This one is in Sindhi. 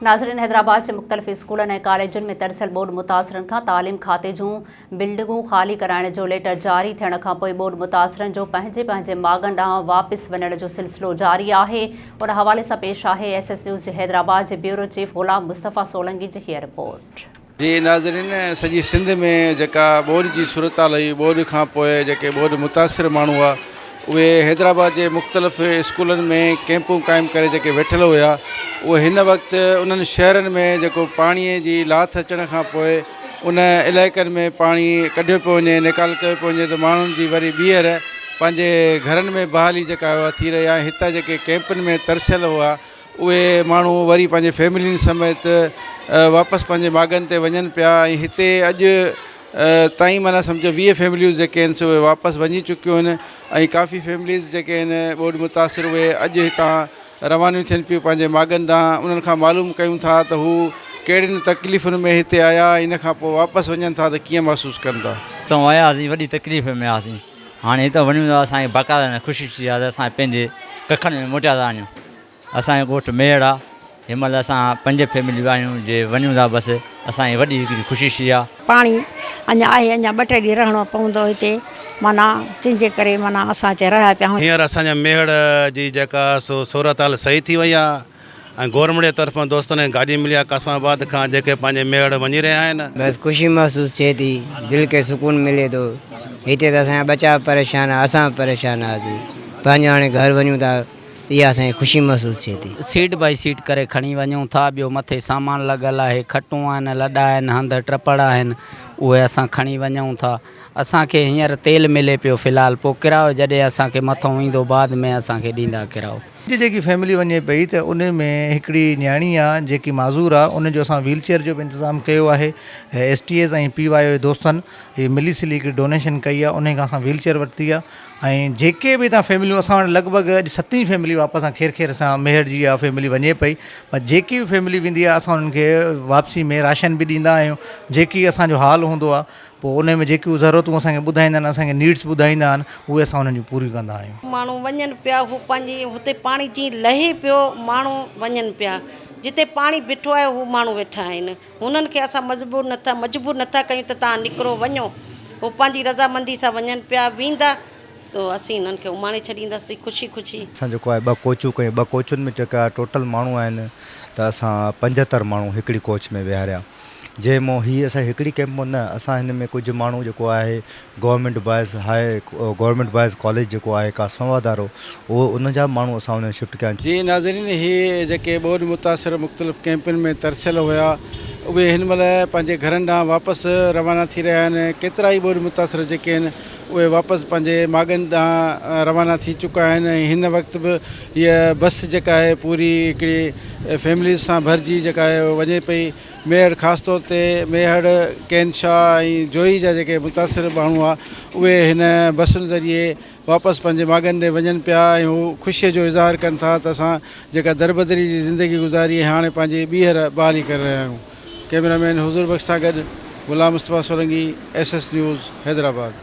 ناظرين حيدرآباد جي مختلف اسڪولن ۽ ڪاليجن ۾ ترسيل ٻوڏ متاثرن کان تعليم کاتي جون بلڊنگون خالي ڪرائڻ جو ليٽر جاري ٿيڻ کانپوء ٻوڏ متاثرن جو پنهنجي پنهنجي ماڳن ڏانهن واپس وڃڻ جو سلسلو جاري آهي ان حوالي سان پيش آهي ايس ايس نيوز جي حيدرآباد جي بيورو چيف غلام مصطفيٰ سولنگي جي هيء رپورٽ. جي ناظرين سڄي سنڌ ۾ جيڪا ٻوڏ جي صورتحال هئي ٻوڏ کان پوء جيڪي ٻوڏ متاثر ماڻهو هئا اهي حيدرآباد جي مختلف اسڪولن ۾ ڪئمپون قائم ڪري جيڪي ويٺل هيا اهي هن وقت انهن شهرن ۾ جيڪو پاڻي جي لاٿ اچڻ کان پوء ان علائقن ۾ پاڻي ڪڍيو پيو وڃي نيڪال ڪيو پيو وڃي ته ماڻهن جي وري ٻيهر پنهنجي گهرن ۾ بحالي جيڪا اها ٿي رهي آهي هتان جيڪي ڪئمپن ۾ ترسيل هئا اهي ماڻهو وري پنهنجي فيملين سميت واپس پنهنجي ماڳن تي وڃن پيا ۽ هتي اڄ تائين معنيٰ سمجهو 20 فيمليون جيڪي آهن سو اهي واپس وڃي چڪيون آهن ۽ ڪافي فيمليز جيڪي آهن ٻوڏ متاثر اهي اڄ هتان روانيون ٿين پيون پنهنجي ماڳن ڏانهن انهن کان معلوم ڪيون ٿا ته هو ڪهڙين تڪليفن ۾ هتي آيا ۽ ان کان پوء واپس وڃن ٿا ته ڪيئن محسوس ڪن ٿا. هتان آياسين وڏي تڪليف ۾ هئاسين هاڻي هتان وڃون ٿا اسان کي باقاعده خوشي ٿي آهي ته اسان پنهنجي ڪکن ۾ موٽيا ٿا وڃون. اسان جو ڳوٺ ميهڙ آ هن مهل اسان پنج فيمليون آهيون جي وڃون ٿا بس اسان جي وڏي هڪڙي خوشي شي آ. پاڻي اڃا آهي اڃا ٻه ٽي ڏينهن رهڻو پوندو هتي معنيٰ تنهن جي ڪري معنيٰ اسان هتي رهيا پيا آهيون. هينئر اسان جي ميهڙ جي جيڪا سو صورتحال صحيح ٿي وئي آ ۽ گورنمينٽ جي طرفان دوستن کي گاڏي ملي آ قاسم آباد کان جيڪي پنهنجي ميهڙ وڃي رهيا آهن. بس خوشي محسوس ٿئي ٿي دل کي سڪون ملي ٿو هتي ته اسان جا ٻچا به پريشان ها اسان به پريشان هئاسين پنهنجو هاڻي گهر وڃون ٿا. اها اسان کي خوشي محسوس ٿئي ٿي. سيٽ بائي سيٽ ڪري کڻي وڃون ٿا، ٻيو مٿي سامان لڳل آهي، کٽون آهن، لڏا آهن، هنڌ ٽپڙ آهن، اهي اسان کڻي وڃون ٿا. اسان کي هينئر تيل ملي پيو في الحال، پوء ڪرايو جڏهن اسان کي مٿئون ايندو بعد ۾ اسان کي ڏيندا ڪرايو. اڄ جيڪي فيملي وڃي پئي ته ان ۾ هڪڙي نياڻي آ جيڪي معذور آ ان جو اسان ويل چيئر جو به انتظام ڪيو آهي S T S ۽ P Y O جي دوستن هي ملي سلي هڪڙي ڊونيشن ڪئي آ انهي کان اسان ويل چيئر ورتي آ ۽ جيڪي به هتان فيمليون اسان وٽ لڳ ڀڳ اڄ ستين فيملي واپس آ خير خير سان ميهڙ جي اها فيملي وڃي پئي پر جيڪي به فيملي ويندي آ اسان انهن کي واپسي ۾ راشن به ڏيندا آهيون جيڪي اسان جو حال هوندو آ پوء انهي ۾ جيڪي ضرورتون اسان کي ٻڌائيندا آهن اسان کي نيڊس ٻڌائيندا آهن اهي اسان انهن جون پوريون ڪندا آهيون. ماڻهو وڃن پيا هو پنهنجي هتي پاڻي جيئن لهي پيو ماڻهو وڃن پيا جتي پاڻي بيٺو آهي هو ماڻهو ويٺا آهن. هنن کي اسان مجبور نٿا مجبور نٿا ڪيون ته توهان نڪرو وڃو هو پنهنجي رضامندي سان وڃن پيا ويندا ته اسين هنن کي اماڻي ڇڏينداسين خوشي خوشي. اسان جيڪو آهي ٻه ڪوچون ڪيون ٻه ڪوچن ۾ جيڪا ٽوٽل ماڻهو آهن ته اسان 75 ماڻهو هڪڙي ڪوچ ۾ ويهاريا جنهن مان هي اسان هڪڙي ڪئمپ مان نه اسان هن ۾ ڪجهه ماڻهو جيڪو آهي government boys high government boys college جيڪو آهي قاسم آباد وارو اهو ان جا به ماڻهو اسان ان ۾ شفٽ ڪيا آهن. جي ناظرين هي جيڪي ٻوڏ متاثر مختلف ڪئمپن ۾ ترسيل هيا اهي هن مهل پنهنجي گهرن ڏانهن واپس روانا ٿي رهيا آهن ڪيترائي ٻوڏ متاثر جيڪي آهن اهي واپس پنهنجي ماڳن ڏانهن روانا ٿي چڪا آهن ۽ هن وقت به هيء بس جيڪا آهي پوري هڪڙي فيمليز سان ڀرجي جيڪا آهي وڃي پئي ميهڙ خاص طور تي ميهڙ، ڪين شاهه ۽ جوهي جا جيڪي متاثر ماڻهو هئا اهي هن بسن ذريعي واپس پنهنجي ماڳن ڏي وڃن پيا ۽ هو خوشيء جو اظهار ڪن ٿا ته اسان جيڪا دربدري جي زندگي گذاري ۽ هاڻي پنهنجي ٻيهر بحالي ڪري رهيا آهيون. ڪئميرا مين حضور بخش سان گڏ Ghulam Mustafa Solangi, S S news, Hyderabad.